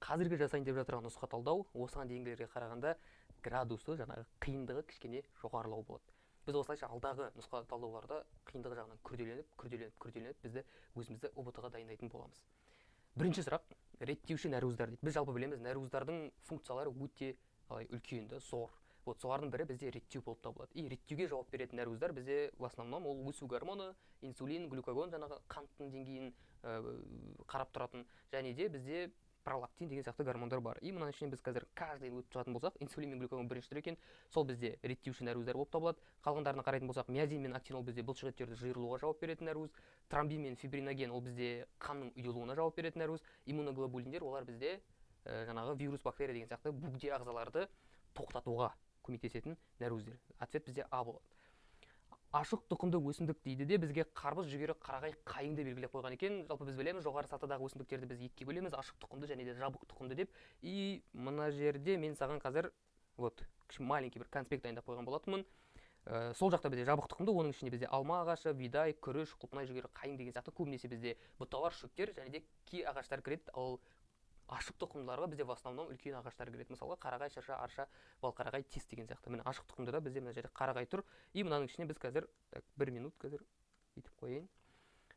Қазіргі жасайын деп жатырған нұсқа талдау осыған дейінгілерге қарағанда градусы, жаңағы қиындығы кішкене жоғарылау болады. Біз осылайша алдағы нұсқа талдауларда қиындығы жағынан күрделеніп, күрделеніп, күрделеніп, бізді өзімізді ҰБТ ға дайындайтын боламыз. Бірінші сұрақ: реттеуші нәруыздар дейді. Біз жалпы білеміз, нәруыздардың функциялары өте қалай үлкен да зор. Вот солардың бірі бізде реттеу болып табылады. И реттеуге жауап беретін нәруыздар бізде в основном ол өсу гормоны, инсулин, глюкагон, жаңағы қанттың деңгейін қарап тұратын, және де бізде пролактин деген сияқты гормондар бар. И мынаның ішінен біз қазір каждый өтіп шығатын болсақ, инсулин мен глюкагон бірінші тұр екен, сол бізде реттеуші нәруыздар болып табылады. Қалғандарына қарайтын болсақ, миозин мен актин, ол бізде бұлшықеттерді жиырылуға жауап беретін нәруыз, тромбин мен фибриноген, ол бізде қанның ұйылуына жауап беретін нәруыз, иммуноглобулиндер, олар бізде жаңағы вирус, бактерия деген сияқты бөгде ағзаларды тоқтатуға көмектесетін нәруыздер. Ответ бізде А болады. Ашық тұқымды өсімдік дейді де, бізге қарбыз, жүгері, қарағай, қайыңды белгілеп қойған екен. Жалпы біз білеміз, жоғары сатыдағы өсімдіктерді біз екіге бөлеміз: ашық тұқымды және де жабық тұқымды деп. И мына жерде мен саған қазір вот маленький бір конспект дайындап қойған болатынмын. Сол жақта бізде жабық тұқымды, оның ішінде бізде алма ағашы, бидай, күріш, құлпынай, жүгері, қайың деген сияқты көбінесе бізде бұталар, шөптер және де кей ағаштар кіреді. Ал ашық тұқымдыларға бізде в основном үлкен ағаштар кіреді, мысалға, қарағай, шырша, арша, балқарағай, тис деген сияқты. Міне, ашық тұқымдыда бізде мына жерде қарағай тұр. И мынаның ішіне біз қазір, так, бір минут, қазір бүйтіп қояйын.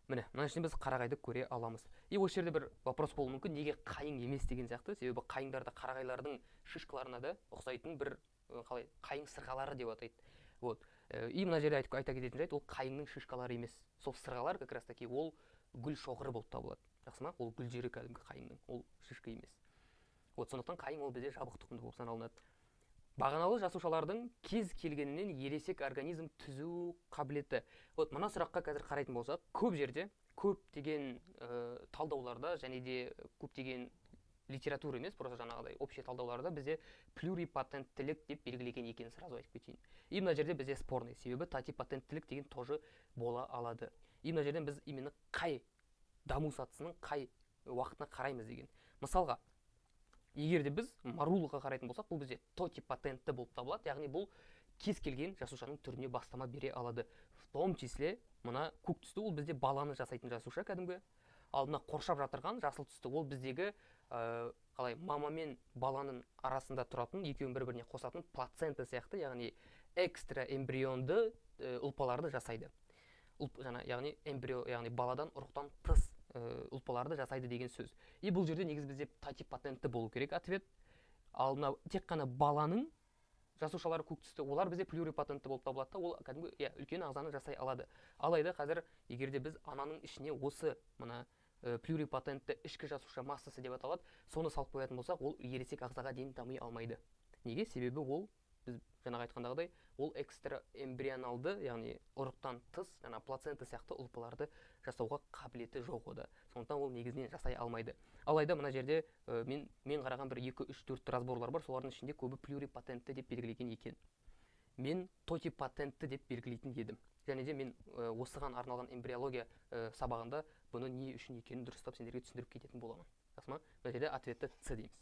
Міне, мынаның ішінен біз қарағайды көре аламыз. И осы жерде бір вопрос болуы мүмкін, неге қайың емес деген сияқты. Себебі қайыңдарда қарағайлардың шишкаларына да ұқсайтын бір қалай, қайың сырғалары деп атайды. Вот. И мына жерде айта кететін жайт, ол қайыңның шишкалары емес, сол сырғалар как раз таки ол гүл шоғыры болып табылады, жақсы ма? Ол гүлдері кәдімгі қайыңның, ол шишка емес. Вот сондықтан қайың ол бізде жабық тұқымды болып саналынады. Бағаналы жасушалардың кез келгенінен ересек организм түзу қабілеті. Вот мына сұраққа қазір қарайтын болсақ, көп жерде көптеген талдауларда және де көптеген литература емес, просто жаңағыдай общий талдауларда бізде плюрипотенттілік деп белгілеген екенін сразу айтып кетейін. И мына жерде бізде спорный, себебі тотипотенттілік деген тоже бола алады. И мына жерден біз именно қай даму сатысының қай уақытына қараймыз деген. Мысалға, егер де біз морулаға қарайтын болсақ, бұл бізде тотипотентті болып табылады, яғни бұл кез келген жасушаның түріне бастама бере алады, в том числе мына көк түсті, ол бізде баланы жасайтын жасуша кәдімгі. Ал мына қоршап жатырған жасыл түсті, ол біздегі қалай, мама мен баланың арасында тұратын, екеуін бір біріне қосатын плацента сияқты, яғни экстра эмбрионды ұлпаларды жасайды. Жаңа, яғни эмбрио, яғни баладан, ұрықтан тыс ұлпаларды жасайды деген сөз. И бұл жерде негізі бізде тотипотентті болу керек ответ. Ал мынау тек қана баланың жасушалары, көк түсті, олар бізде плюрипотентті болып табылады да, ол кәдімгі, иә, үлкен ағзаны жасай алады. Алайда қазір егер де біз ананың ішіне осы мына плюрипотентті ішкі жасуша массасы деп аталады, соны салып қоятын болсақ, ол ересек ағзаға дейін дами алмайды. Неге? Себебі ол біз жаңағы айтқандағыдай, ол экстра эмбрионалды, яғни ұрықтан тыс жаңа плацента сияқты ұлпаларды жасауға қабілеті жоқ ода, сондықтан ол негізінен жасай алмайды. Алайда мына жерде мен қараған бір екі, үш, төрт разборлар бар, солардың ішінде көбі плюрипотентті деп белгілеген екен. Мен тотипотентті деп белгілейтін едім. Және де мен осыған арналған эмбриология сабағында бұны не үшін екенін дұрыстап сендерге түсіндіріп кететін боламын, жақсы ма? Мына жерде ответті С дейміз.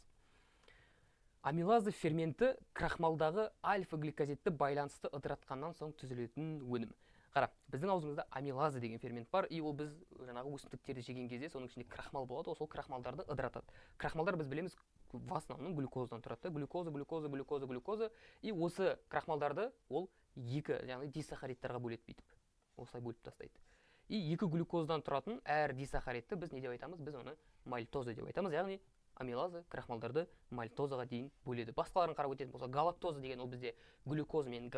Амилаза ферменті крахмалдағы альфа гликозидті байланысты ыдыратқаннан соң түзілетін өнім. Қара, біздің аузымызда амилаза деген фермент бар. И ол біз жаңағы өсімдіктерді жеген кезде, соның ішінде крахмал болады ғой, сол крахмалдарды ыдыратады. Крахмалдар, біз білеміз, в основном глюкозадан тұрады да: глюкоза, глюкоза, глюкоза, глюкоза. И осы крахмалдарды ол екі, яғни дисахаридтарға бөледі, бүйтіп осылай бөліп тастайды. И екі глюкозадан тұратын әр дисахаридті біз не деп айтамыз? Біз оны мальтоза деп айтамыз. Яғни амилаза крахмалдарды мальтозаға дейін бөледі. Басқаларын қарап өтетін болсақ, галактоза деген ол бізде глюкоза мен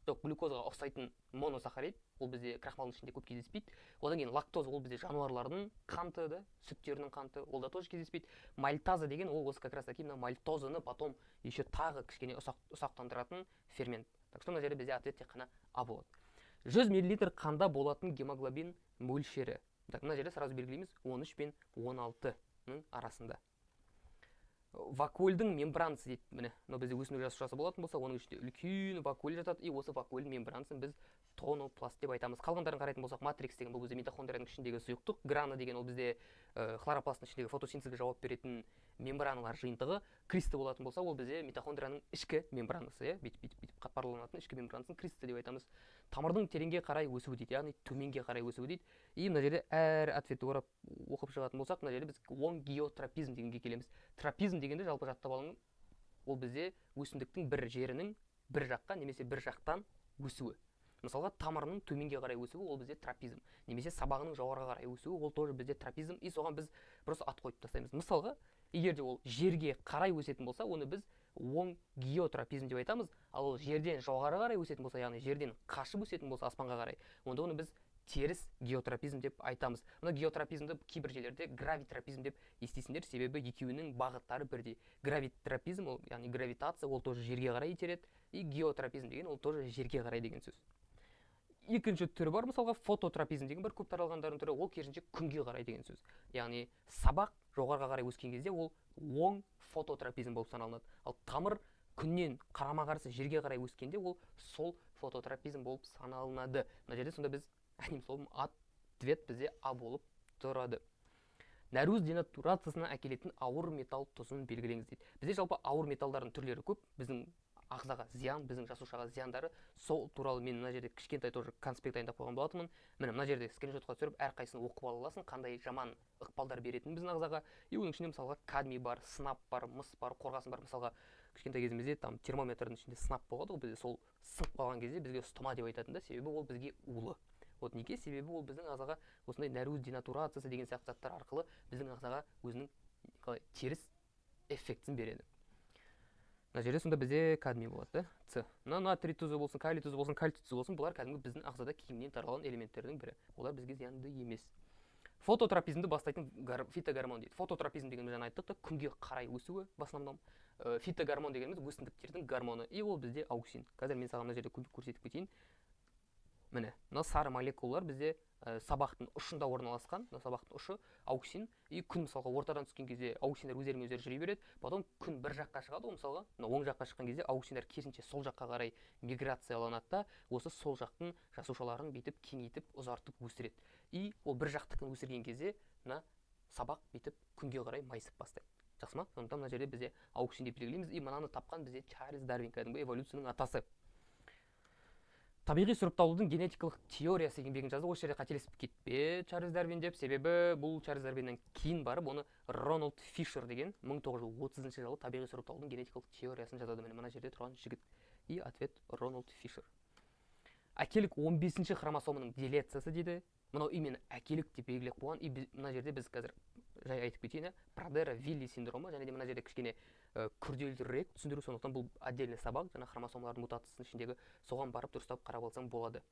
жоқ, глюкозаға ұқсайтын моносахарид, ол бізде крахмалдың ішінде көп кездеспейді. Одан кейін лактоза, ол бізде жануарлардың қанты да, сүттерінің қанты, ол да тоже кездеспейді. Мальтаза деген ол осы как раз таки мына мальтозаны потом еще тағы кішкене ұсақтандыратын фермент. Так что мына жерде бізде ответ тек қана А болады. 100 миллилитр қанда болатын гемоглобин мөлшері. Так, мына жерде сразу белгілейміз: 13 пен 16-ның арасында. Вакуольдің мембранасы дейді. Міне, мынау бізде өсімдік жасушасы болатын болса, оның ішінде үлкен вакуоль жатады. И осы вакуольдің мембранасын біз тонопласт деп айтамыз. Қалғандарын қарайтын болсақ, матрикс деген бұл бізде митохондрияның ішіндегі сұйықтық, грана деген ол бізде хлоропласттың ішіндегі фотосинтезге жауап беретін мембраналар жиынтығы, кристі болатын болса, ол бізде митохондрияның ішкі мембранасы, иә, бүйтіп бүйтіп бүйтіп қатпарланатын ішкі мембранасын кристі деп айтамыз. Тамырдың тереңге қарай өсуі дейді, яғни төменге қарай өсуі дейді. И мына жерде әр ответті орап оқып шығатын болсақ, мына жерде біз оң геотропизм дегенге келеміз. Тропизм дегенде жалпы жаттап алың, ол бізде өсімдіктің бір жерінің бір жаққа немесе бір жақтан өсуі. Мысалға, тамырының төменге қарай өсуі ол бізде тропизм, немесе сабағының жоғарыға қарай өсуі ол тоже бізде тропизм, и соған біз просто ат қойып тастаймыз. Мысалға, егер де ол жерге қарай өсетін болса, оны біз оң геотропизм деп айтамыз, ал ол жерден жоғары қарай өсетін болса, яғни жерден қашып өсетін болса аспанға қарай, онда оны біз теріс геотропизм деп айтамыз. Мына геотропизмді кейбір жерлерде гравитропизм деп естисіңдер, себебі екеуінің бағыттары бірдей. Гравитропизм ол, яғни гравитация, ол тоже жерге қарай итереді, и геотропизм деген ол тоже жерге қарай деген сөз. Екінші түрі бар, мысалға, фототропизм деген бар, көп таралғандардың түрі, ол керісінше күнге қарай деген сөз. Яғни сабақ жоғарыға қарай өскен кезде ол оң фототропизм болып саналынады, ал тамыр күннен қарама-қарсы жерге қарай өскенде ол сол фототропизм болып саналынады. Мына жерде сонда біз, одним словом, ответ бізде А болып тұрады. Нәруыз денатурациясына әкелетін ауыр металл тұзын белгілеңіз дейді. Бізде жалпы ауыр металдардың түрлері көп, біздің ағзаға зиян, біздің жасушаға зияндары. Сол туралы мен мына жерде кішкентай тоже конспект дайындап қойған болатынмын. Міне, мына жерде скриншотқа түсіріп, әрқайсысын оқып ала аласың, қандай жаман ықпалдар беретінін біздің ағзаға. И оның ішінде, мысалға, кадмий бар, сынап бар, мыс бар, қорғасын бар. Мысалға, кішкентай кезімізде там термометрдің ішінде сынап болады ғой бізде, сол сынып қалған кезде бізге ұстама деп айтатын да, себебі ол бізге улы. Вот неге? Себебі ол біздің ағзаға осындай нәруыз денатурациясы деген сияқты заттар арқылы біздің ағзаға өзінің қалай теріс эффектісін береді. Мына жерде сонда бізде кадмий болады да, С. Мына натрий тұзы болсын, калий тұзы болсын, кальций тұзы болсын, бұлар кәдімгі біздің ағзада кеңінен таралған элементтердің бірі. Олар бізге зиянды емес. Фототропизмді бастайтын фитогормон дейді. Фототропизм дегенді жаңа айттық та, күнге қарай өсуі в основном. Фитогормон дегеніміз өсімдіктердің гормоны, и ол бізде ауксин. Қазір мен саған мына жерде көрсетіп кетейін. Міне, мына сары молекулалар бізде сабақтың ұшында орналасқан, мына сабақтың ұшы ауксин, и күн, мысалға, ортадан түскен кезде ауксиндер өздерімен өздері жүре береді, потом күн бір жаққа шығады ғой, мысалға, мына оң жаққа шыққан кезде ауксиндер керісінше сол жаққа қарай миграцияланады да, осы сол жақтың жасушаларын бүйтіп кеңейтіп, ұзартып өсіреді. И ол бір жақтікін өсірген кезде мына сабақ бүйтіп күнге қарай майысып бастайды. Жақсы ма? Сондықтан мына жерде бізде ауксин деп белгілейміз, и мынаны тапқан бізде Чарльз Дарвин, кәдімгі эволюцияның атасы. Табиғи сұрыпталудың генетикалық теориясы еңбегін жазды. Осы жерде қателесіп кетпе Чарльз Дарвин деп, себебі бұл Чарльз Дарвиннен кейін барып оны Рональд Фишер деген 1930 жылы табиғи сұрыпталудың генетикалық теориясын жазады. Міне, мына жерде тұрған жігіт. И ответ Рональд Фишер. Әкелік 15-ші хромосомының делециясы дейді. Мынау именно әкелік деп белгілеп қойған. И мына жерде біз қазір жай айтып кетейін, Прадера-Вилли синдромы, және де мына жерде кішкене күрделірек түсіндіру, сондықтан бұл отдельный сабақ, жаңа хромосомалардың мутациясының ішіндегі, соған барып дұрыстап қарап алсаң болады.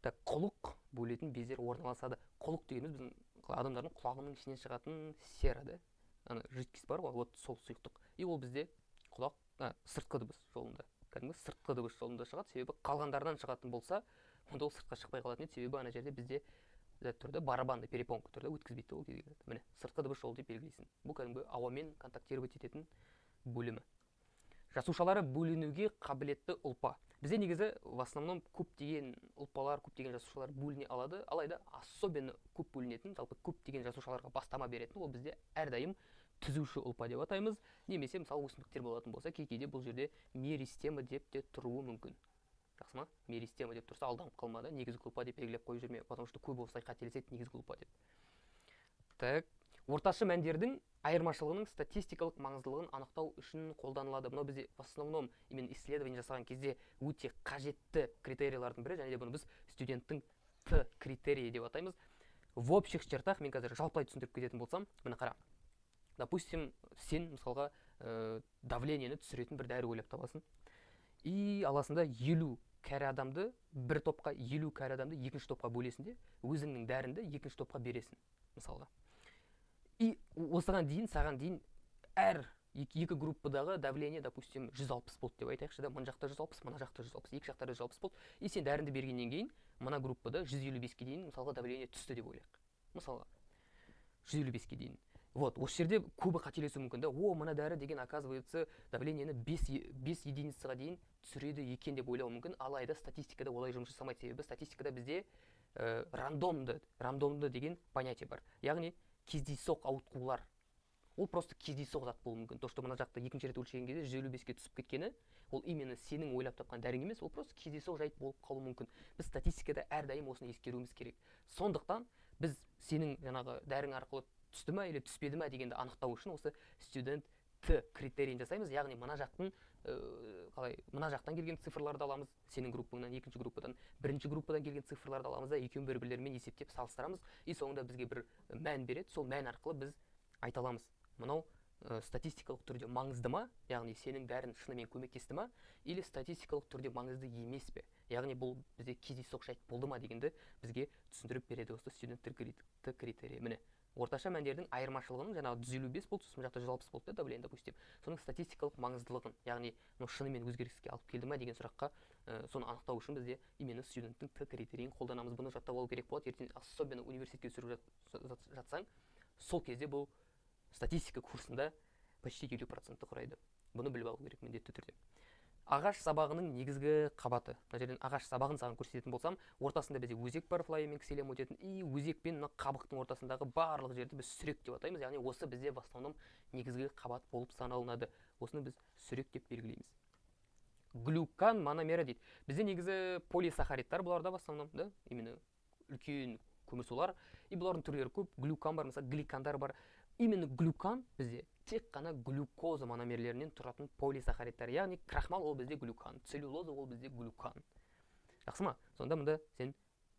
Так, құлық бөлетін бездер орналасады. Құлық дегеніміз біздің адамдардың құлағының ішінен шығатын сера да, ана жидкость бар ғой, вот сол сұйықтық. И ол бізде құлақ, сыртқы дыбыс жолында, кәдімгі сыртқы дыбыс жолында шығады, себебі қалғандарынан шығатын болса, онда ол сыртқа шықпай қалатын еді, себебі ана жерде бізде түрде барабанный перепонка түрде өткізбейді ол кезде. Міне, сыртқы дыбыс жолы деп белгілейсің. Бұл кәдімгі ауамен контактировать ететін бөлімі. Жасушалары бөлінуге қабілетті ұлпа. Бізде негізі в основном көптеген ұлпалар, көптеген жасушалар бөліне алады, алайда особенно көп бөлінетін, жалпы көптеген жасушаларға бастама беретін ол бізде әрдайым түзуші ұлпа деп атаймыз, немесе мысалы өсімдіктер болатын болса, кей кейде бұл жерде меристема деп те тұруы мүмкін. Жақсы ма? Меристема деп тұрса, алданып қалма да, негізгі ұлпа деп белгілеп қойып жүрме, потому что көбі осылай қателеседі, негізгі ұлпа деп. Так, орташа мәндердің айырмашылығының статистикалық маңыздылығын анықтау үшін қолданылады. Мынау бізде в основном именно исследование жасаған кезде өте қажетті критерийлардың бірі, және де бұны біз студенттің Т критерийі деп атаймыз. В общих чертах мен қазір жалпылай түсіндіріп кететін болсам, міне, қара. Допустим, сен мысалға давлениені түсіретін бір дәрі ойлап табасың. И аласың да 50 кәрі адамды бір топқа, 50 кәрі адамды екінші топқа бөлесің де, өзіңнің дәріңді екінші топқа бересің мысалға. И осыған дейін, саған дейін әр екі группадағы давление, допустим, 160 болды деп айтайықшы да, мына жақта 160, мына жақта 160, екі жақта 160 болды. И сен дәріңді бергеннен кейін мына группада 155-ке дейін, мысалға, давление түсті деп ойлайық. Мысалға, 155-ке дейін. Вот осы жерде көбі қателесуі мүмкін да. О, мына дәрі деген, оказывается, давлениені 5 единицаға дейін түсіреді екен деп ойлауы мүмкін. Алайда статистикада олай жұмыс жасамайды, себебі статистикада бізде рандомды деген понятие бар, яғни кездейсоқ ауытқулар. Ол просто кездейсоқ зат болуы мүмкін. То что мына жақта екінші рет өлшеген кезде 155-ке түсіп кеткені, ол именно сенің ойлап тапқан дәрің емес, ол просто кездейсоқ жайт болып қалуы мүмкін. Біз статистикада әрдайым осыны ескеруіміз керек. Сондықтан біз сенің жаңағы дәрің арқылы түсті ма или түспеді ма дегенді анықтау үшін осы Стюдент Т критерийін жасаймыз. Яғни мына жақтың қалай, мына жақтан келген цифрларды аламыз, сенің группаңнан, екінші группадан, бірінші группадан келген цифрларды аламыз да, екеуін бір бірлерімен есептеп салыстырамыз. И соңында бізге бір мән береді. Сол мән арқылы біз айта аламыз, мынау статистикалық түрде маңызды ма, яғни сенің дәрің шынымен көмектесті ма, или статистикалық түрде маңызды емес пе, яғни бұл бізде кездейсоқ жайт болды ма дегенді бізге түсіндіріп береді осы Стюдент Т критерийі. Міне, орташа мәндердің айырмашылығының, жаңағы 155 болды, сосын мына жақта 160 болды да давление, допустим, соның статистикалық маңыздылығын, яғни мынау шынымен өзгеріске алып келді ма деген сұраққа, соны анықтау үшін бізде именно Стюденттің Т критерийін қолданамыз. Бұны жаттап алу керек болады ертең, особенно университетке түсіріп жатсаң, сол кезде бұл статистика курсында почти 50%-ті құрайды. Бұны біліп алу керек міндетті түрде. Ағаш сабағының негізгі қабаты. Мына жерден ағаш сабағын саған көрсететін болсам, ортасында бізде өзек бар, флоэм мен ксилем өтетін. И өзек пен мына қабықтың ортасындағы барлық жерді біз сүрек деп атаймыз. Яғни осы бізде в основном негізгі қабат болып саналынады. Осыны біз сүрек деп белгілейміз. Глюкан мономері дейді. Бізде негізі полисахаридтар бұларда в основном да, именно үлкен көмірсулар. И бұлардың түрлері көп. Глюкан бар, мысалы, гликандар бар. Именно глюкан бізде тек қана глюкоза мономерлерінен тұратын полисахаридтар. Яғни крахмал ол бізде глюкан, целлюлоза ол бізде глюкан. Жақсы ма? Сонда мында сен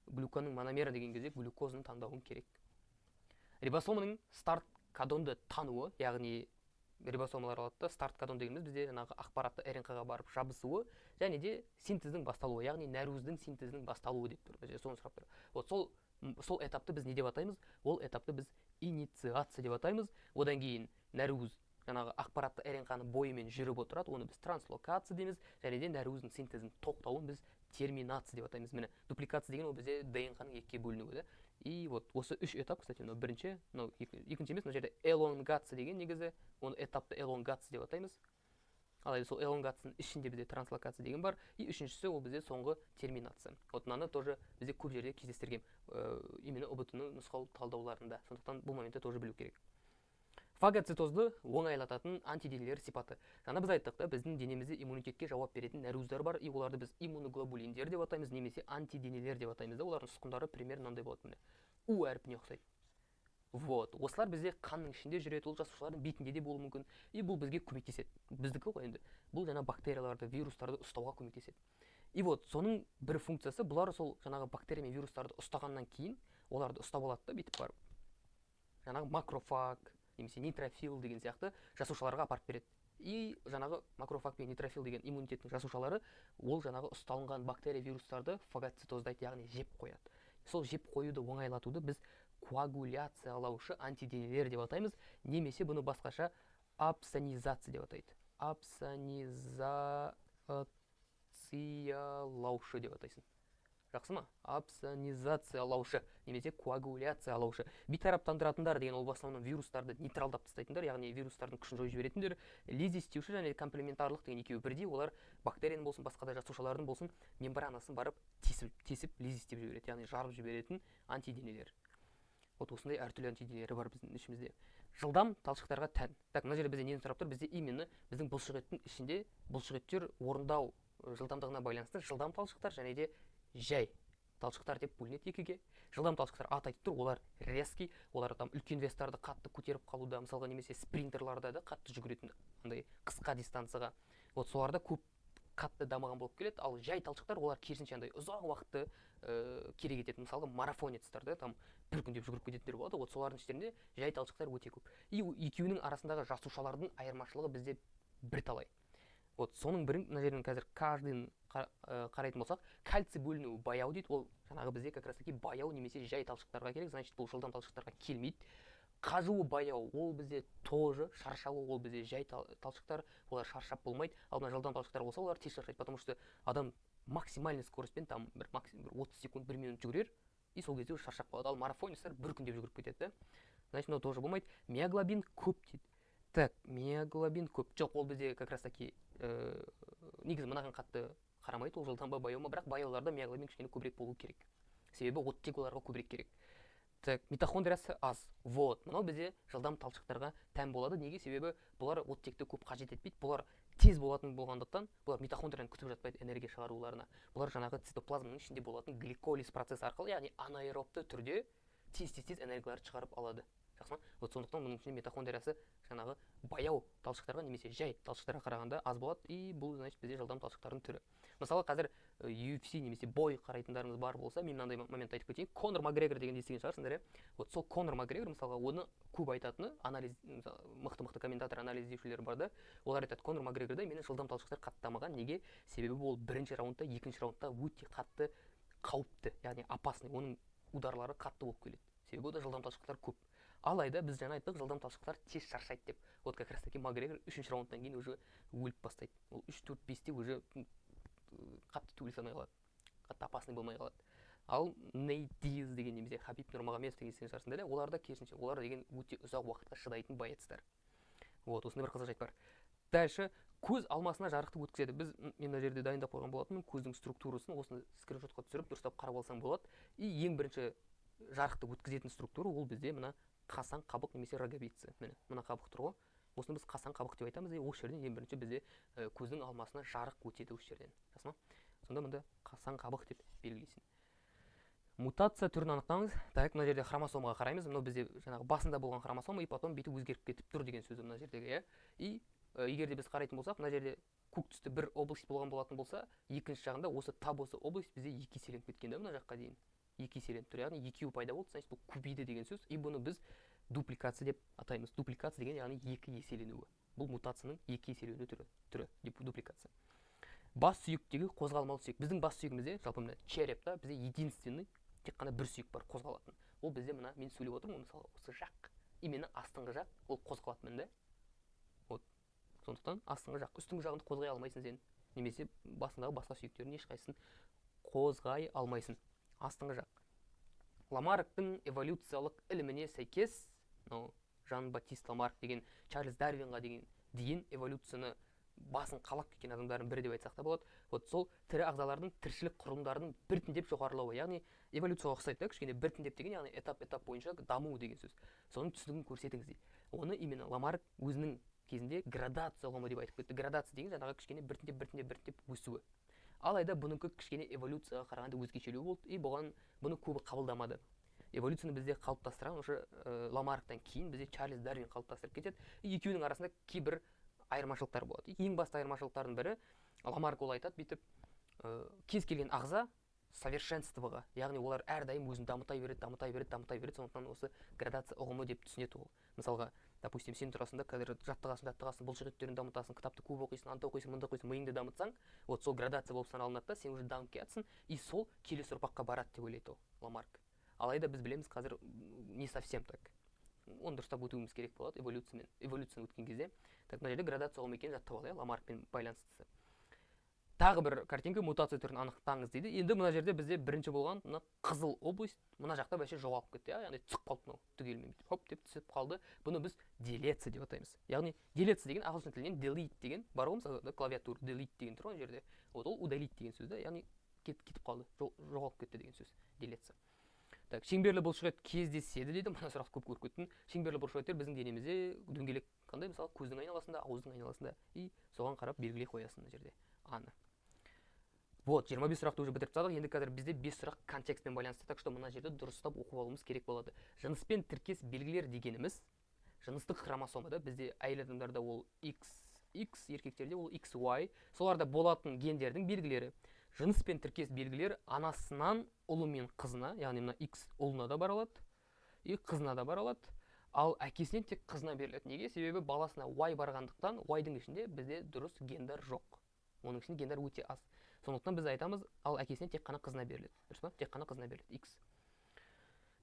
глюканның мономері деген кезде глюкозаны таңдауың керек. Рибосоманың старт кодонды тануы, яғни рибосомалар алады да, старт кодон дегеніміз бізде жаңағы ақпаратты РНК ға барып жабысуы және де синтездің басталуы, яғни нәруыздың синтезінің басталуы деп тұр. Мына соны сұрап тұр. Вот сол этапты біз не деп атаймыз? Ол этапты біз инициация деп атаймыз. Одан кейін нәруыз жаңағы ақпаратты РНК ны бойымен жүріп отырады, оны біз транслокация дейміз. Және де нәруыздың синтезінің тоқтауын біз терминация деп атаймыз. Міне, дупликация деген ол бізде ДНК ның екіге бөлінуі да. И вот осы үш этап, кстати, мынау бірінші, мынау екінші емес, мына жерде элонгация деген, негізі оны этапты элонгация деп атаймыз. Алайда сол элонгацияның ішінде бізде транслокация деген бар. И үшіншісі ол бізде соңғы терминация. Вот мынаны тоже бізде көп жерде кездестірген, именно ҰБТ ның нұсқау талдауларында. Сондықтан бұл моментті тоже білу керек. Фагоцитозды оңайлататын антиденелер сипаты. Жаңа біз айттық та, біздің денемізде иммунитетке жауап беретін нәруыздар бар. И оларды біз иммуноглобулиндер деп атаймыз немесе антиденелер деп атаймыз да. Олардың ұсқындары примерно мынандай болады, міне, У әрпіне ұқсайды. Вот осылар бізде қанның ішінде жүреді, ол жасушалардың бетінде де болуы мүмкін. И бұл бізге көмектеседі, біздікі ғой енді, бұл жаңа бактерияларды, вирустарды ұстауға көмектеседі. И вот соның бір функциясы, бұлар сол жаңағы бактерия мен вирустарды ұстағаннан кейін, оларды ұстап алады да, бүйтіп барып жаңағы макрофаг немесе нейтрофил деген сияқты жасушаларға апарып береді. И жаңағы макрофаг пен нейтрофил деген иммунитеттің жасушалары ол жаңағы ұсталынған бактерия, вирустарды фагоцитоздайды, яғни жеп қояды. Сол жеп қоюды оңайлатуды біз коагуляциялаушы антиденелер деп атаймыз немесе бұны басқаша опсонизация деп атайды, опсонизациялаушы деп атайсың. Жақсы ма? Опсонизациялаушы немесе коагуляциялаушы. Бейтараптандыратындар деген ол в основном вирустарды нейтралдап тастайтындар, яғни вирустардың күшін жойып жіберетіндер. Лизистеуші және комплементарлық деген екеуі бірдей. Олар бактерияның болсын, басқа да жасушалардың болсын мембранасын барып тесіп, тесіп лизистеп жібереді, яғни жарып жіберетін антиденелер. Вот осындай әртүрлі антиденелер бар біздің ішімізде. Жылдам талшықтарға тән. Так, мына жерде бізде нені сұрап тұр? Бізде именно біздің бұлшықеттің ішінде бұлшықеттер орындау жылдамдығына байланысты жылдам талшықтар және де жай талшықтар деп бөлінеді екіге. Жылдам талшықтар, аты айтып тұр, олар резкий, олар там үлкен вестарды қатты көтеріп қалуда, мысалға, немесе спринтерларда да, қатты жүгіретін андай қысқа дистанцияға, вот соларда көп қатты дамыған болып келеді. Ал жай талшықтар, олар керісінше андай ұзақ уақытты керек ететін, мысалға, марафонецтар да, там бір күндеп жүгіріп кететіндер болады. Вот солардың іштерінде жай талшықтар өте көп. И екеуінің арасындағы жасушалардың айырмашылығы бізде бірталай. Вот соның бірін мына жерден қазір каждыйын қарайтын болсақ, кальций бөлінуі баяу дейді. Ол жаңағы бізде как раз таки баяу немесе жай талшықтарға керек, значит, бұл жылдам талшықтарға келмейді. Қажуы баяу, ол бізде тоже шаршауы, ол бізде жай талшықтар, олар шаршап болмайды. Ал мына жылдам талшықтар болса, олар тез шаршайды, потому что адам максимальный скоростьпен там бір максимум бір 30 секунд, бір минут жүгірер, и сол кезде уже шаршап қалады. Ал марафонецтер бір күндеп жүгіріп кетеді да. Значит, мынау тоже болмайды. Миоглобин көп дейді. Так, миоглобин көп. Жоқ, ол бізде как раз таки негізі мынаған қатты қарамайды, ол жылдам ба, баяу ма, бірақ баяуларда миоглобин кішкене көбірек болу керек. Себебі оттек оларға көбірек керек. Так, митохондриясы аз. Вот, мынау бізде жылдам талшықтарға тән болады. Неге? Себебі бұлар оттекті көп қажет етпейді. Бұлар тез болатын болғандықтан, бұлар митохондрияны күтіп жатпайды энергия шығаруларына. Бұлар жаңағы цитоплазманың ішінде болатын гликолиз процесі арқылы, яғни анаэробты түрде тез-тез энергияларды шығарып алады. Жақсы ма? Вот сондықтан бұның ішінде митохондриясы жаңағы баяу талшықтарға немесе жай талшықтарға қарағанда аз болады. И бұл, значит, бізде жылдам талшықтардың түрі. Мысалы, қазір UFC немесе бой қарайтындарыңыз бар болса, мен мынандай момент айтып кетейін. Конор Макгрегор дегенді естіген шығарсыңдар, иә? Вот сол Конор Макгрегор, мысалға, оны көп айтатыны, анализ, мықты-мықты комментатор, анализдеушілер бар да, олар айтады: Конор Макгрегорда именно жылдам талшықтар қатты дамыған. Неге? Себебі ол бірінші раундта, екінші раундта өте қатты қауіпті, яғни опасный, оның ударлары қатты болып келеді. Себебі онда жылдам талшықтар көп. Алайда біз жаңа айттық, жылдам талшықтар тез шаршайды деп. Вот как раз таки Макгрегор үшінші раундтан кейін уже өліп бастайды. Ол үш, төрт, бесте уже қатты төбелесе алмай қалады, қатты опасный болмай қалады. Ал Нейт Диаз деген немесе Хабиб Нұрмағамедов деген естіген шығарсыңдар, иә? Олар да керісінше, олар деген өте ұзақ уақытқа шыдайтын боецтар. Вот осындай бір қызық жайт бар. Дальше, көз алмасына жарықты өткізеді. Біз, мен мына жерде дайындап қойған болатынмын көздің структурасын, осыны скриншотқа түсіріп, дұрыстап қарап алсаң болады. И ең бірінші жарықты өткізетін структура ол бізде мына қасаң қабық немесе роговица. Міне, мына қабық тұр ғой, осыны біз қасаң қабық деп айтамыз. И осы жерден ең бірінші бізде көздің алмасына жарық өтеді осы жерден. Жақсы ма? Сонда мында қасаң қабық деп белгілейсің. Мутация түрін анықтаңыз. Так, мына жерде хромосомаға қараймыз. Мынау бізде жаңағы басында болған хромосома, и потом бүйтіп өзгеріп кетіп тұр деген сөз мына жердегі, иә. И егер де біз қарайтын болсақ, мына жерде көк түсті бір область болған болатын болса, екінші жағында осы тап осы область бізде екі еселеніп кеткен да, мына жаққа дейін екі еселеніп тұр, яғни екеуі пайда болды, значит, бұл көбейді деген сөз. И бұны біз дупликация деп атаймыз. Дупликация деген, яғни екі еселенуі. Бұл мутацияның екі еселену түрі дупликация. Бас сүйектегі қозғалмалы сүйек. Біздің бас сүйегімізде, жалпы мына черепта бізде единственный тек қана бір сүйек бар қозғалатын. Ол бізде мына мен сөйлеп отырмын ғой, мысалы, осы жақ, именно астыңғы жақ, ол қозғалады міне. Вот сондықтан астыңғы жақ, үстіңгі жағын қозғай алмайсың сен, немесе басындағы басқа сүйектердің ешқайсысын қозғай алмайсың. Астыңғы жақ. Ламарктың эволюциялық іліміне сәйкес, мынау Жан Батист Ламарк деген Чарльз Дарвинға деген дейін эволюцияны басын қалап кеткен адамдардың бірі деп айтсақ та болады. Вот сол тірі ағзалардың тіршілік құрылымдарының біртіндеп жоғарылауы, яғни эволюцияға ұқсайды да кішкене, біртіндеп деген, яғни этап этап бойынша даму деген сөз. Соның түсінігін көрсетіңіз дейді. Оны именно Ламарк өзінің кезінде градация ұғымы деп айтып кетті. Градация деген жаңағы кішкене біртіндеп, біртіндеп, біртіндеп өсуі. Алайда бұнікі кішкене эволюцияға қарағанда өзгешелеу болды, и бұған бұны көбі қабылдамады. Эволюцияны бізде қалыптастырған уже Ламарктан кейін бізде Чарльз Дарвин қалыптастырып кетеді. И екеуінің арасында кейбір айырмашылықтар болады. Ең басты айырмашылықтардың бірі, Ламарк ол айтады бүйтіп: кез келген ағза совершенствоға, яғни олар әрдайым өзін дамыта береді, дамыта береді, дамыта береді. Сондықтан осы градация ұғымы деп түсінеді ол. Мысалға, допустим, сен тұрасың да, қазір жаттығасың, жаттығасың, бұлшық еттерін дамытасың, кітапты көп оқисың, анда оқисың, мында оқисың, миыңды дамытсаң, вот сол градация болып саналынады да, сен уже дамып келатсың, и сол келесі ұрпаққа барады деп ойлайды ол Ламарк. Алайда біз білеміз қазір, не совсем так. Оны дұрыстап өтуіміз керек болады эволюциямен, эволюцияны өткен кезде. Так, мына жерде градация ұғымы екенін жаттап ал, иә, Ламаркпен байланыстысы. Тағы бір картинка, мутация түрін анықтаңыз дейді. Енді мына жерде бізде бірінші болған мына қызыл область мына жақта вообще жоғалып кетті, иә, яғни түсіп қалды мынау түгелімен, бүйтіп хоп деп түсіп қалды. Бұны біз делеция деп атаймыз. Яғни делеция деген ағылшын тілінен delete деген бар ғой, мысалы, клавиатура delete деген тұр ғой ана жерде. Вот ол удалить деген сөз да, яғни кетіп қалды, жоғалып кетті деген сөз делеция. Так, шеңберлі бұлшықет кездеседі дейді. Мына сұрақты көп көріп кеттім. Шеңберлі бұлшықеттер біздің денемізде дөңгелек қандай, мысалы, көздің айналасында, ауыздың айналасында, и соған қарап белгілей қоясың мына жерде аны. Вот 25 сұрақты уже бітіріп тастадық. Енді қазір бізде 5 сұрақ контекстпен байланысты, так что мына жерде дұрыстап оқып алуымыз керек болады. Жыныспен тіркес белгілер дегеніміз жыныстық хромосомада, бізде әйел адамдарда ол X X, еркектерде ол XY, соларда болатын гендердің белгілері. Жыныспен тіркес белгілер анасынан ұлы мен қызына, яғни мына X ұлына да бара алады и қызына да бара алады, ал әкесінен тек қызына беріледі. Неге? Себебі баласына Y барғандықтан, Y-дың ішінде бізде дұрыс гендар жоқ, оның ішінде гендар өте аз. Сондықтан біз айтамыз, ал әкесінен тек қана қызына беріледі, дұрыс па? Тек қана қызына беріледі X.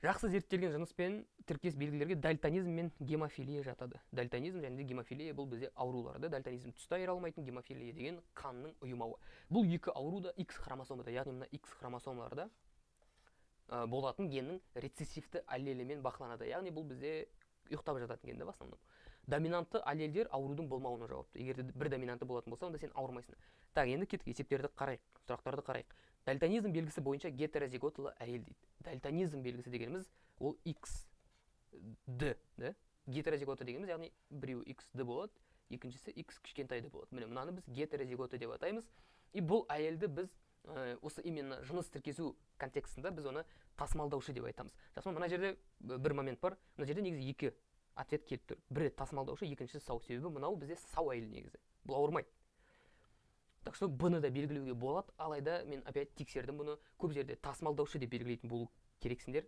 Жақсы зерттелген жыныспен тіркес белгілерге дальтонизм мен гемофилия жатады. Дальтонизм және де гемофилия бұл бізде аурулар да. Дальтонизм түсті айыра алмайтын, гемофилия деген қанның ұйымауы. Бұл екі ауру да X хромосомада, яғни мына X хромосомаларда болатын геннің рецессивті аллелімен бақыланады. Яғни бұл бізде Ұйықтап жататын ген да, в основном. Доминантты аллельдер аурудың болмауына жауапты. Егер де бір доминанты болатын болса, онда сен ауырмайсың. Так, енді кеттік, есептерді қарайық, сұрақтарды қарайық. Дальтонизм белгісі бойынша гетерозиготалы әйел дейді. Дальтонизм белгісі дегеніміз ол X D, да? Гетерозигота дегеніміз, яғни біреуі X D болады, екіншісі X кішкентай D болады. Міне, мынаны біз гетерозигота деп атаймыз. И бұл әйелді біз осы именно жыныс тіркесу контекстінде біз оны тасымалдаушы деп айтамыз. Жақсы ма? Мына жерде бір момент бар. Мына жерде негізі екі ответ келіп тұр. Бірі тасымалдаушы, екіншісі сау. Себебі мынау бізде сау әйел негізі. Бұл ауырмайды. Так что бұны да белгілеуге болады. Алайда мен опять тексердім бұны. Көп жерде тасымалдаушы деп белгілейтін болу керексіңдер,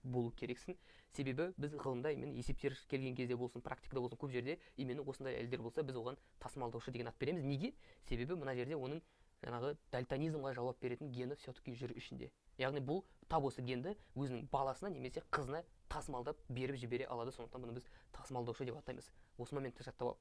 болу керексің. Себебі біз ғылымда именно есептер келген кезде болсын, практикада болсын, көп жерде именно осындай әйелдер болса, біз оған тасымалдаушы деген ат береміз. Неге? Себебі мына жерде оның жаңағы дальтонизмға жауап беретін гені все-таки жүр ішінде. Яғни бұл тап осы генді өзінің баласына немесе қызына тасымалдап беріп жібере алады. Сондықтан бұны біз тасымалдаушы деп атаймыз. Осы моментті жаттап ал.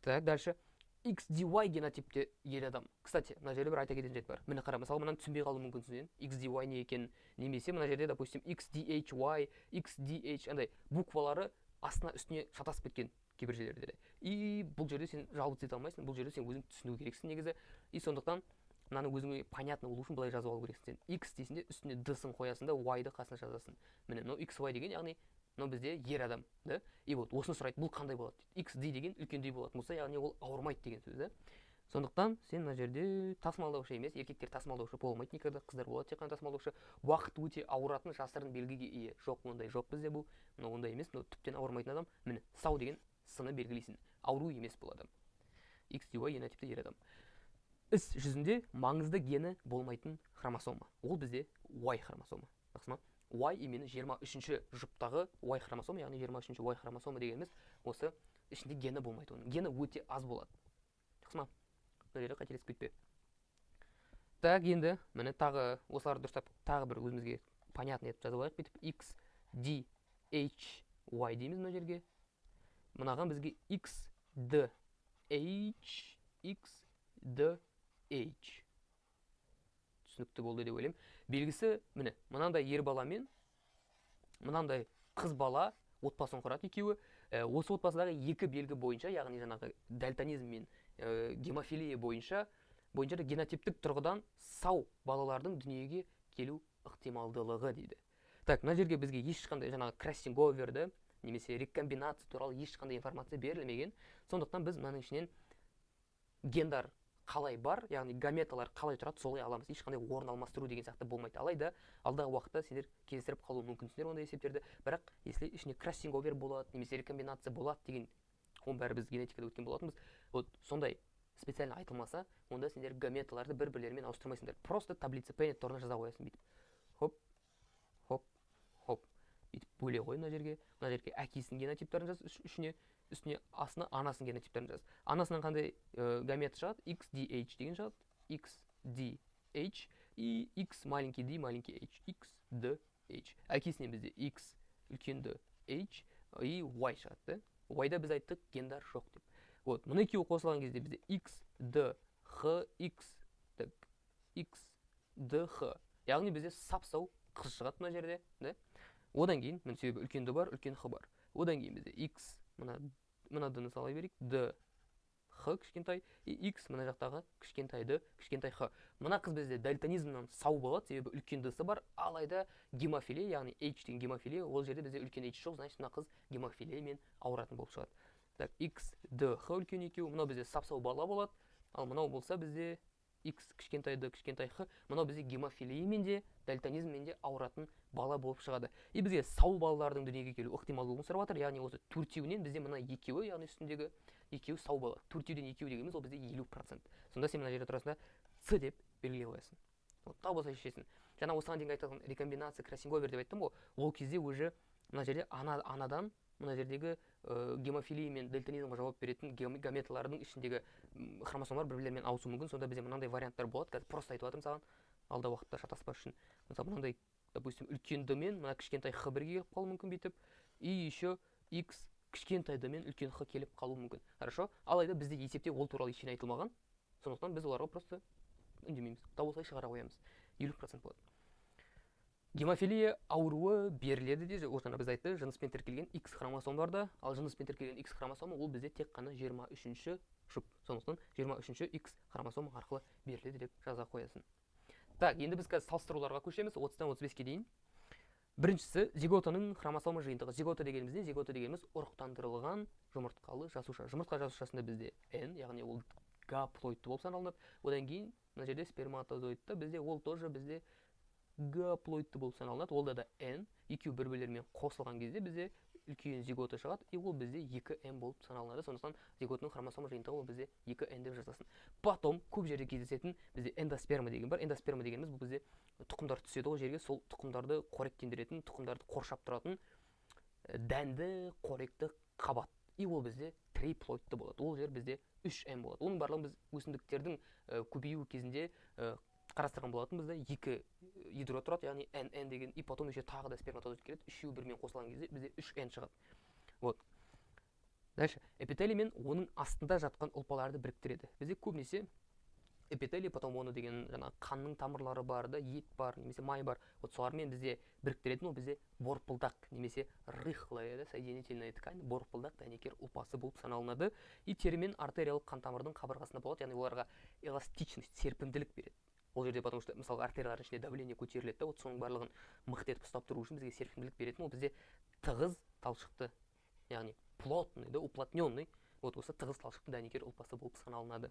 Так, дальше. XDY генотипте ер адам. Кстати, мына жерде бір айта кететін жайт бар. Міне қара, мысалы, мынаны түсінбей қалуы мүмкінсің сен. XDY не екенін, немесе мына жерде, допустим, XDHY, XDH андай буквалары астына үстіне шатасып кеткен кейбір жерлерде де. И бұл жерде сен жалғыз ете алмайсың, бұл жерде сен өзің түсіну керексің негізі. И сондықтан мынаны өзіңе понятно болу үшін былай жазып алу керексің сен. X дейсің де, үстіне D-сын қоясың да, Y-ды қасына жазасың. Міне, мынау XY деген, яғни мынау бізде ер адам, да? И вот осыны сұрайды, бұл қандай болады дейді. XD деген үлкендей болатын болса, яғни ол ауырмайды деген сөз, да? Сондықтан сен мына жерде тасымалдаушы емес, еркектер тасымалдаушы болмайды никогда, қыздар болады тек қана тасымалдаушы. Уақыт өте ауыратын жасырын белгіге ие. Жоқ, ондай жоқ бізде бұл. Мынау ондай емес, мынау тіптен ауырмайтын адам. Міне, сау деген сыны белгілейсің. Ауру емес бұл адам. XDY генотипті ер адам. Іс жүзінде маңызды гені болмайтын хромосома. Ол бізде Y хромосома. Жақсы ма? Y именно 23-ші жұптағы Y хромосома, яғни 23-ші Y хромосома дегеніміз осы ішінде гені болмайды оның. Гені өте аз болады. Жақсы ма? Мына жерде қателесіп кетпе. Так, енді міне тағы осыларды дұрыстап тағы бір өзімізге понятно етіп жазып алайық. Бүйтіп X, D, H, Y дейміз мына жерге. Мынаған бізге X, D, H, X, D, H. Түсінікті болды деп ойлаймын. Белгісі міне мынандай ер бала мен мынандай қыз бала отбасын құрады екеуі. Осы отбасыдағы екі белгі бойынша, яғни жаңағы дальтонизм мен гемофилия бойынша да генотиптік тұрғыдан сау балалардың дүниеге келу ықтималдылығы дейді. Так, мына жерге бізге ешқандай жаңағы кроссинговерді немесе рекомбинация туралы ешқандай информация берілмеген. Сондықтан біз мынаның ішінен гендар қалай бар, яғни гаметалар қалай тұрады, солай аламыз. Ешқандай орын алмастыру деген сияқты болмайды. Алайда алдағы уақытта сендер кездестіріп қалуы мүмкінсіңдер ондай есептерді. Бірақ если ішінде кроссинговер болады немесе рекомбинация болады деген, оның бәрі біз генетикада өткен болатынбыз. Вот сондай специально айтылмаса, онда сендер гаметаларды бір бірлерімен ауыстырмайсыңдар. Просто таблица Пеннет орнына жаза қоясың бүйтіп. Хоп, хоп, хоп. Бүйтіп бөле қой мына жерге. Мына жерге әкесінің генотиптарын жаз үшіне, үстіне, астына анасының генотиптерін жаз. Анасынан қандай гамета шығады? XDH деген шығады. XDH и X маленький d маленький h. XDH. Әкесінен бізде X үлкен D H и Y шығады, да? Y-да біз айттық гендар жоқ деп. Вот, мына екеуі қосылған кезде бізде X, D, H, X, так, X, D, H. Яғни бізде сап-сау қыз шығады мына жерде, да? Одан кейін, міне, себебі үлкен D бар, үлкен H бар. Одан кейін бізде X, мына D-ны сала берейік, D, Х кішкентай, и X мына жақтағы кішкентай D, кішкентай Х. Мына қыз бізде дальтонизмнан сау болады, себебі үлкен D-сы бар, алайда гемофилия, яғни H деген гемофилия, ол жерде бізде үлкен H жоқ, значит мына қыз гемофилиямен ауыратын болып шығады. Так, X, D, Х үлкен екеуі, мынау бізде сап-сау бала болады, ал мынау болса бізде X кішкентай D, кішкентай Х, мынау бізде гемофилиямен де, дальтонизммен де ауыратын бала болып шығады. И бізге сау балалардың дүниеге келу ықтималдығын сұрап жатыр, яғни осы төртеуінен бізде мына екеуі, яғни үстіндегі екеуі сау бала. Төртеуден екеуі дегеніміз ол бізде 50%. Сонда сен мына жерде тұрасың да С деп белгілей қоясың. Вот, тап осылай шешесің. Жаңа осыған дейін айтқан рекомбинация, кроссинговер деп айттым ғой, ол кезде уже мына жерде анадан мына жердегі гемофилия мен дальтонизмға жауап беретін гаметалардың ішіндегі хромосомалар бір бірлерімен ауысуы мүмкін. Сонда бізде мынандай варианттар болады. Қазір просто айтып жатырмын саған, алдағы уақытта шатаспас үшін. Мысалы, мынандай, допустим, үлкен D мен мына кішкентай Х бірге келіп қалуы мүмкін бүйтіп. И еще X кішкентай D мен үлкен Х келіп қалуы мүмкін. Хорошо? Алайда бізде есепте ол туралы ештеңе айтылмаған. Сондықтан біз оларға просто үндемейміз. Тап осылай шығара қоямыз. 50% болады. Гемофилия ауруы беріледі де, жаңа біз айтты, жыныспен тіркелген X хромосомаларда, ал жыныспен тіркелген X хромосома ол бізде тек қана 23-ші жұп. Сондықтан 23-ші X хромосома арқылы беріледі деп жаза қоясың. Так, енді біз қазір салыстыруларға көшеміз, 30-тан 35-ке дейін. Біріншісі зиготаның хромосома жиынтығы. Зигота дегеніміз не? Зигота дегеніміз ұрықтандырылған жұмыртқалы жасуша. Жұмыртқа жасушасында бізде N, яғни ол гаплоидты болып саналынады. Одан кейін мына жерде сперматозоидта бізде ол тоже бізде гаплоидты болып саналынады. Ол да N, екеуі бір-бірлерімен қосылған кезде бізде үлкен зигота шығады, и ол бізде 2N болып саналынады. Сондықтан зиготаның хромосома жиынтығы ол бізде 2N деп жазасың. Потом көп жерде кездесетін бізде эндосперма деген бар. Эндосперма дегеніміз бұл бізде тұқымдар түседі ғой жерге, сол тұқымдарды қоректендіретін, тұқымдарды қоршап тұратын дәнді қоректі қабат. И ол бізде триплоидты болады. Ол жер бізде 3N болады. Оның барлығын біз өсімдіктердің көбеюі кезінде қарастырған болатынбыз да, екі ядро тұрады, яғни NN деген, и потом еще тағы да сперматозоид келеді, үшеуі бірімен қосылған кезде бізде 3N шығады. Вот. Дальше эпителий мен оның астында жатқан ұлпаларды біріктіреді. Бізде көбінесе эпителий, потом оны деген жаңағы қанның тамырлары бар да, ет бар немесе май бар. Вот солармен бізде біріктіретін ол бізде борпылдақ немесе рыхлая, да, соединительная ткань, борпылдақ дәнекер ұлпасы болып саналынады. И тері мен артериялық қан тамырдың қабырғасында болады, яғни оларға эластичность, серпімділік береді. Ол жерде, потому что мысалға артериялардың ішінде давление көтеріледі да, вот соның барлығын мықты етіп ұстап тұру үшін бізге серпімділік беретін ол бізде тығыз талшықты, яғни плотный, да, уплотненный, вот осы тығыз талшықты дәнекер ұлпасы болып саналынады.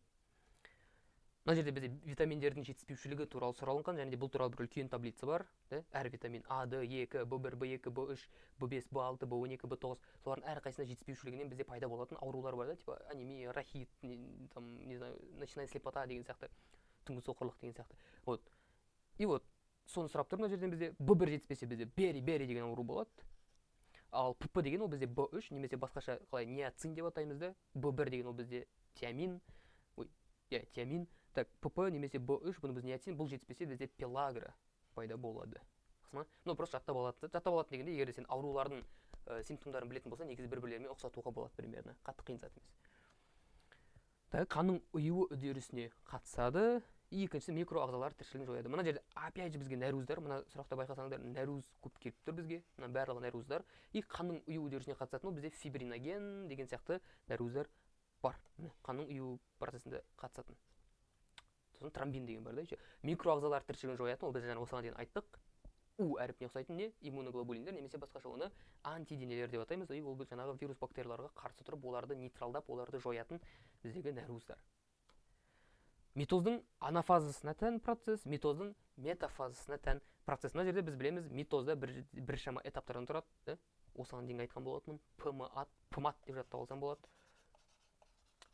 Мына жерде бізде витаминдердің жетіспеушілігі туралы сұралынған, және де бұл туралы бір үлкен таблица бар, да? Әр витамин А, Д, Е, К, Б1, Б2, Б3, Б5, Б6, Б12, Б9, солардың әрқайсысында жетіспеушілігінен бізде пайда болатын аурулар бар да, типа анемия, рахит, там, не знаю, ночная слепота деген сияқты, түнгі соқырлық деген сияқты. Вот. И вот соны сұрап тұр мына жерден. Бізде Б1 жетіспесе, бізде бери бери деген ауру болады. Ал ПП деген ол бізде Б3 немесе басқаша қалай ниацин деп атаймыз да. Б1 деген ол бізде тиамин, ой, иә, тиамин. Так, ПП немесе Б3, бұны біз ниацин, бұл жетіспесе, бізде пелагра пайда болады. Жақсы ма? Ну, просто жаттап алатын, жаттап алатын дегенде, егер де сен аурулардың симптомдарын білетін болсаң, негізі бір бірлерімен ұқсатуға болады примерно, қатты қиын зат емес. Так, қанның ұюы үдерісіне қатысады. И екіншісі микроағзалар тіршілігін жояды. Мына жерде опять же бізге нәруыздар, мына сұрақта байқасаңдар, нәруыз көп келіп тұр бізге, мына барлығы нәруыздар. И қанның ұю үдерісіне қатысатын ол бізде фибриноген деген сияқты нәруыздар бар. Міне, қанның ұю процесінде қатысатын. Сосын тромбин деген бар да еще. Микроағзалар тіршілігін жоятын ол біз жаңа осыған дейін айттық. У әрпіне ұқсайтын не? Иммуноглобулиндер немесе басқаша оны антиденелер деп атаймыз. И ол жаңағы вирус бактерияларға қарсы тұрып, оларды нейтралдап, оларды жоятын біздегі нәруыздар. Митоздың анафазасына тән процесс, митоздың метафазасына тән процесс. Мына жерде біз білеміз, митозда біршама этаптардан тұрады, да? Осыған дейін айтқан болатынмын. ПМАТ, ПМАТ деп жаттап алсам болады.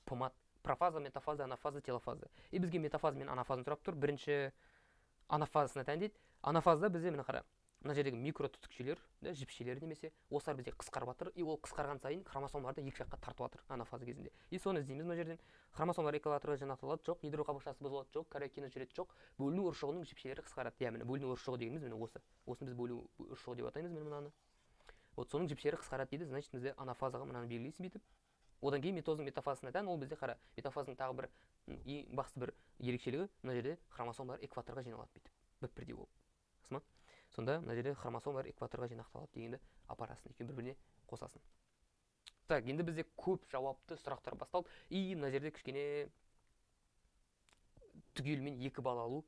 ПМАТ. Профаза, метафаза, анафаза, телофаза. И бізге метафаза мен анафазаны сұрап тұр. Бірінші анафазасына тән дейді. Анафазада бізде, міне, қара, мына жердегі микротүтікшелер, да, жіпшелер немесе осылар бізде қысқарып жатыр, и ол қысқарған сайын хромосомаларды екі жаққа тартып жатыр анафаза кезінде. И соны іздейміз мына жерден. Хромосомалар экваторға жинақталады, жоқ. Ядро қабықшасы бұзылады, жоқ. Кариокинез жүреді, жоқ. Бөліну ұршығының жіпшелері қысқарады. Иә, міне, бөліну ұршығы дегеніміз міне осы. Осыны біз бөліну ұршығы деп атаймыз, міне, мынаны. Вот соның жіпшелері қысқарады дейді, значит, бізде анафазаға мынаны белгілейсің бүйтіп. Одан кейін митоздың метафазасына тән ол бізде, қара, метафазаның тағы бір ең басты бір ерекшелігі: мына жерде хромосомалар экваторға жиналады бүйтіп, бір бірдей болып. Жақсы ма? Сонда мына жерде хромосомалар экваторға жинақталады дегенді апарасың, екеуін бір біріне қосасың. Так, енді бізде көп жауапты сұрақтар басталды. И мына жерде кішкене түгелімен 2 балл алу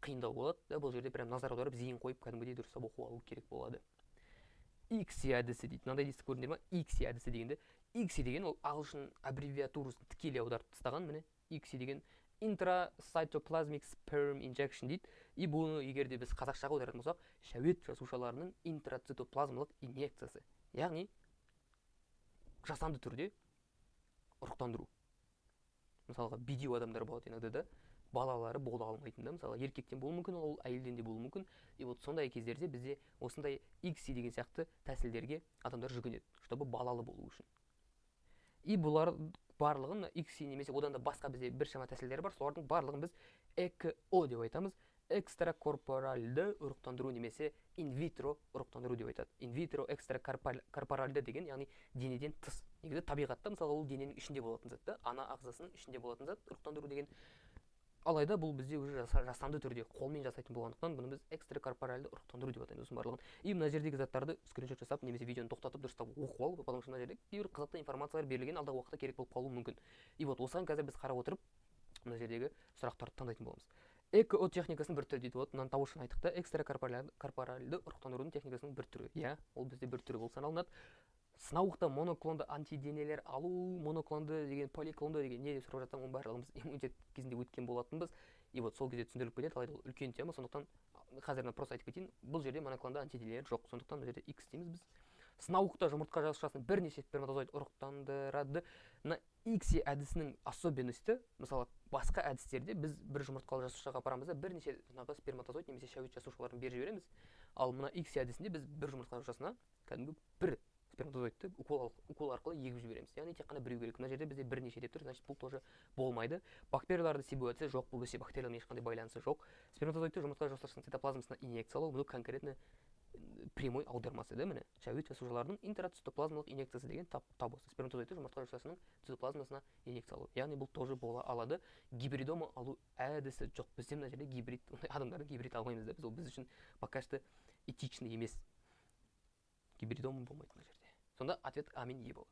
қиындау болады да, бұл жерде прям назар аударып, зейін қойып, кәдімгідей дұрыстап оқып алу керек болады. ИКСИ әдісі дейді. Мынандай естіп көрдіңдер ма? ИКСИ әдісі дегенде, ИКСИ деген ол ағылшын аббревиатурасын тікелей аударып тастаған. Міне, ИКСИ деген intracytoplasmic sperm injection дейді. И бұны егер де біз қазақшаға аударатын болсақ, шәует жасушаларының интрацитоплазмалық инъекциясы, яғни жасанды түрде ұрықтандыру. Мысалға, бедеу адамдар болады иногда да, балалары бола алмайтын да, мысалы, еркектен болуы мүмкін, ол әйелден де болуы мүмкін. И вот сондай кездерде бізде осындай ИКСИ деген сияқты тәсілдерге адамдар жүгінеді, чтобы балалы болу үшін. И бұлар барлығын, ИКСИ немесе одан да басқа бізде біршама тәсілдер бар, солардың барлығын біз ЭКО деп айтамыз. Экстракорпоральды ұрықтандыру немесе инвитро ұрықтандыру деп айтады. Инвитро, экстракорпоральды деген, яғни денеден тыс. Негізі табиғатта, мысалға, ол дененің ішінде болатын зат та, ана ағзасының ішінде болатын зат ұрықтандыру деген. Алайда бұл бізде уже жасанды түрде қолмен жасайтын болғандықтан, бұны біз экстракорпоральды ұрықтандыру деп атаймыз осының барлығын. И мына жердегі заттарды скриншот жасап немесе видеоны тоқтатып, дұрыстап оқып ал, потому что мына жерде кейбір қызықты информациялар берілген, алдағы уақытта керек болып қалуы мүмкін. И вот осыған қазір біз қарап отырып, мына жердегі сұрақтарды таңдайтын боламыз. ЭКО техникасының бір түрі дейді. Вот мынаны табу үшін айттық та, экстракорпоральды ұрықтандырудың техникасының бір түрі, иә, ол бізде бір түрі болып саналынады. Сынауықта моноклонды антиденелер алу, моноклонды деген, поликлонды деген не деп сұрап жатсаң, оның барлығын біз иммунитет кезінде өткен болатынбыз. И вот сол кезде түсіндіріліп кетеді. Алайда ол үлкен тема, сондықтан қазір просто айтып кетейін: бұл жерде моноклонды антиденелер жоқ, сондықтан мына жерде X дейміз біз. Сынауықта жұмыртқа жасушасын бірнеше сперматозоид ұрықтандырады. Мына ИКСИ әдісінің особенности: мысалы, басқа әдістерде біз бір жұмыртқалы жасушаға апарамыз да, бірнеше жаңағы сперматозоид немесе шәует жасушаларын беріп жібереміз. Ал мына ИКСИ әдісінде біз бір жұмыртқа жасушасына кәдімгі бір сперматозоидты укол арқылы егіп жібереміз, яғни тек қана біреу керек. Мына жерде бізде бірнеше деп тұр, значит, бұл тоже болмайды. Бактерияларды себу әдісі жоқ, бұл бізде бактериямен ешқандай байланысы жоқ. Сперматозоидты жұмыртқа жасушасының цитоплазмасына инъекциялау, бұл конкретно прямой аудармасы да, міне, шәует жасушаларының интрацитоплазмалық инъекциясы деген тап осы сперматозоидты жұмыртқа жасушасының цитоплазмасына инъекциялау, яғни бұл тоже бола алады. Гибридома алу әдісі жоқ, бізде мына жерде гибрид, ондай адамдардың гибрид алмаймыз да біз, ол біз үшін пока что этичный емес. Гибридома болмайды мына жерде. Сонда ответ А мен Е болады.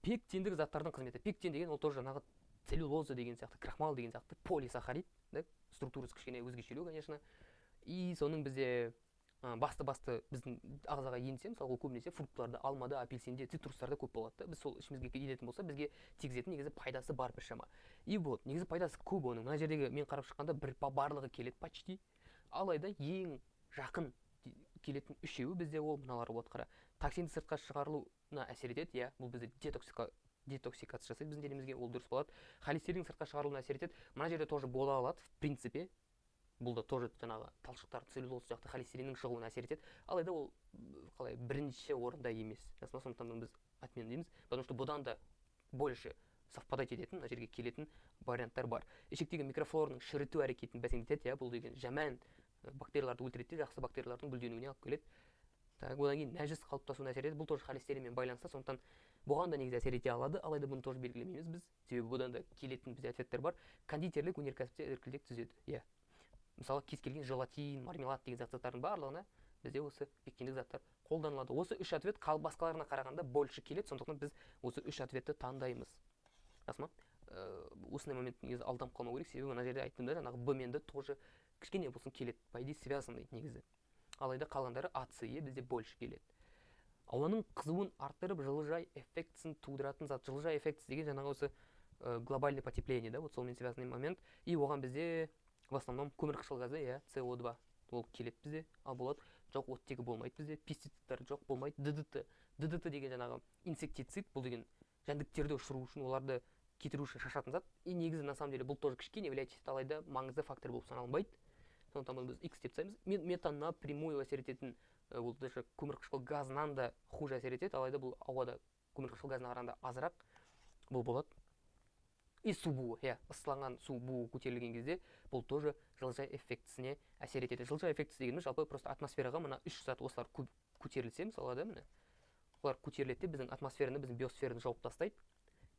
Пектиндік заттардың қызметі. Пектин деген ол тоже жаңағы целлюлоза деген сияқты, крахмал деген сияқты полисахарид да, структурасы кішкене өзгешелеу, конечно. И соның бізде басты біздің ағзаға енсе, мысалы, ол көбінесе фруктыларда, алмада, апельсинде, цитрустарда көп болады да. Біз сол ішімізге енетін болса, бізге тигізетін негізі пайдасы бар біршама. И вот негізі пайдасы көп оның. Мына жердегі мен қарап шыққанда, бір барлығы келеді почти. Алайда ең жақын келетін үшеуі бізде ол мыналар болады. Қара, токсинді сыртқа шығарылуына әсер етеді, иә, бұл бізде детоксикация жасайды біздің денемізге, ол дұрыс болады. Холестериннің сыртқа шығарылуына әсер етеді, мына жерде тоже бола алады, в принципе. Бұл да тоже жаңағы талшықтар, целлюлоз сияқты холестериннің шығуына әсер етеді, алайда ол қалай, бірінші орында емес, ясно? Сондықтан бұны біз отмена дейміз, потому что бұдан да больше совпадать ететін, мына жерге келетін варианттар бар. Ішектегі микрофлораның шіріту әрекетін бәсеңдетеді, иә, бұл деген жаман бактерияларды өлтіреді де, жақсы бактериялардың гүлденуіне алып келеді. Так, одан кейін нәжіс қалыптасуына әсер етеді, бұл тоже холестеринмен байланысты, сондықтан бұған да негізі әсер ете алады, алайда бұны тоже белгілемейміз біз, себебі бұдан да келетін бізде ответтер бар. Кондитерлік өнеркәсіпте іркілдек түзеді, иә, мысалы, кез келген желатин, мармелад деген заттардың барлығына бізде осы пектиндік заттар қолданылады. Осы үш ответ басқаларына қарағанда больше келеді, сондықтан біз осы үш ответті таңдаймыз, рас ма? Осындай момент негізі алданып қалмау керек, себебі мына жерде айттым да, жаңағы Б мен Д тоже кішкене болсын келеді, по идее связанный негізі. Алайда қалғандары А, С, Е бізде больше келеді. Ауаның қызуын арттырып, жылыжай эффектісін тудыратын зат. Жылыжай эффектісі деген жаңағы осы глобальный потепление да, вот сонымен связанный момент. И оған бізде в основном көмірқышқыл газы, иә, СО2, ол келеді бізде, ал болады. Жоқ, оттегі болмайды бізде, пестицидтер жоқ, болмайды. ДДТ, ДДТ деген жаңағы инсектицид, бұл деген жәндіктерді ұшыру үшін, оларды кетіру үшін шашатын зат. И негізі, на самом деле, бұл тоже кішкене влиять етеді, алайда маңызды фактор болып саналынбайды, сондықтан бұны біз X деп тастаймыз. Метан напрямую әсер ететін, ол даже көмірқышқыл газынан да хуже әсер етеді, алайда бұл ауада көмірқышқыл газына қарағанда азырақ, бұл болады. И су буы, иә, ысыланған су буы көтерілген кезде бұл тоже жылыжай эффектісіне әсер етеді. Жылыжай эффектісі дегеніміз жалпы просто атмосфераға мына үш зат, осылар көтерілсе, мысалға да, міне, олар көтеріледі де, біздің атмосфераны, біздің биосфераны жауып тастайды.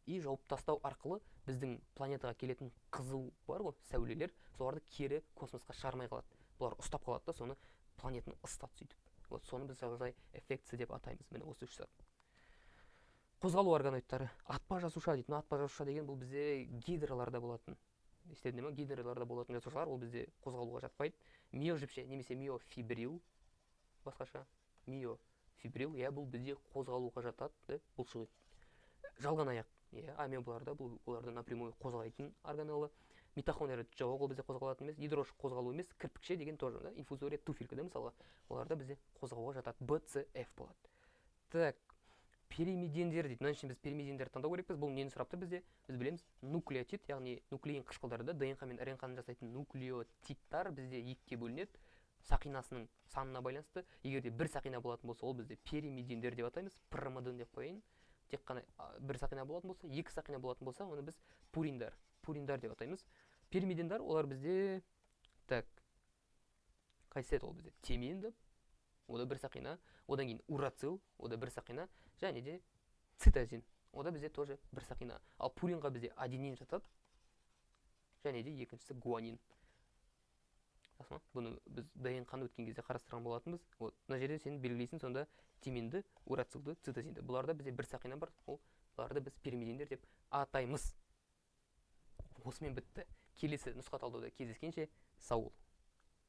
И жауып тастау арқылы біздің планетаға келетін қызыл бар ғой сәулелер, соларды кері космосқа шығармай қалады, бұлар ұстап қалады да, соны планетаны ысытады сөйтіп. Вот соны біз жылыжай эффектісі деп атаймыз. Міне, осы үш зат. Қозғалу органоидтары. Атпа жасуша дейді. Мына атпа жасуша деген бұл бізде гидраларда болатын, естеріңде ма? Гидраларда болатын жасушалар, ол бізде қозғалуға жатпайды. Миожіпше немесе миофибрил, басқаша миофибрил, иә, бұл бізде қозғалуға жатады да, бұлшық ет. Жалған аяқ, иә, амебаларда, бұл оларда напрямую қозғайтын органелла. Митохондрия жоқ, ол бізде қозғалатын емес. Ядрошық қозғалу емес. Кірпікше деген тоже да, инфузория, туфелька да, мысалға, оларда бізде қозғауға жатады. Б, С, Ф болады. Так, пиримидиндер дейді. Мына үшін біз пиримидиндерді таңдау керекпіз. Бұл нені сұрап тұр бізде? Біз білеміз, нуклеотид, яғни нуклеин қышқылдары да, ДНҚ мен РНҚ ны жасайтын нуклеотидтар бізде екіге бөлінеді сақинасының санына байланысты. Егер де бір сақина болатын болса, ол бізде пиримидиндер деп атаймыз, ПРМД деп қояйын. Тек қана бір сақина болатын болса. Екі сақина болатын болса, оны біз пуриндар деп атаймыз. Пиримидиндар олар бізде, так, қайсысы еді ол бізде? Тимин да, о да бір сақина. Одан кейін урацил, о да бір сақина, және де цитозин, о да бізде тоже бір сақина. Ал пуринға бізде аденин жатады Және де екіншісі гуанин. Жақсы ма? Бұны біз ДНҚ-ны өткен кезде қарастырған болатынбыз. Вот мына жерде сен белгілейсің сонда тиминді, урацилді, цитозинді. Бұларда бізде бір сақина бар, ол бұларды біз пиримидиндер деп атаймыз. Осымен бітті. Келесі нұсқа талдауда кездескенше, сау бол.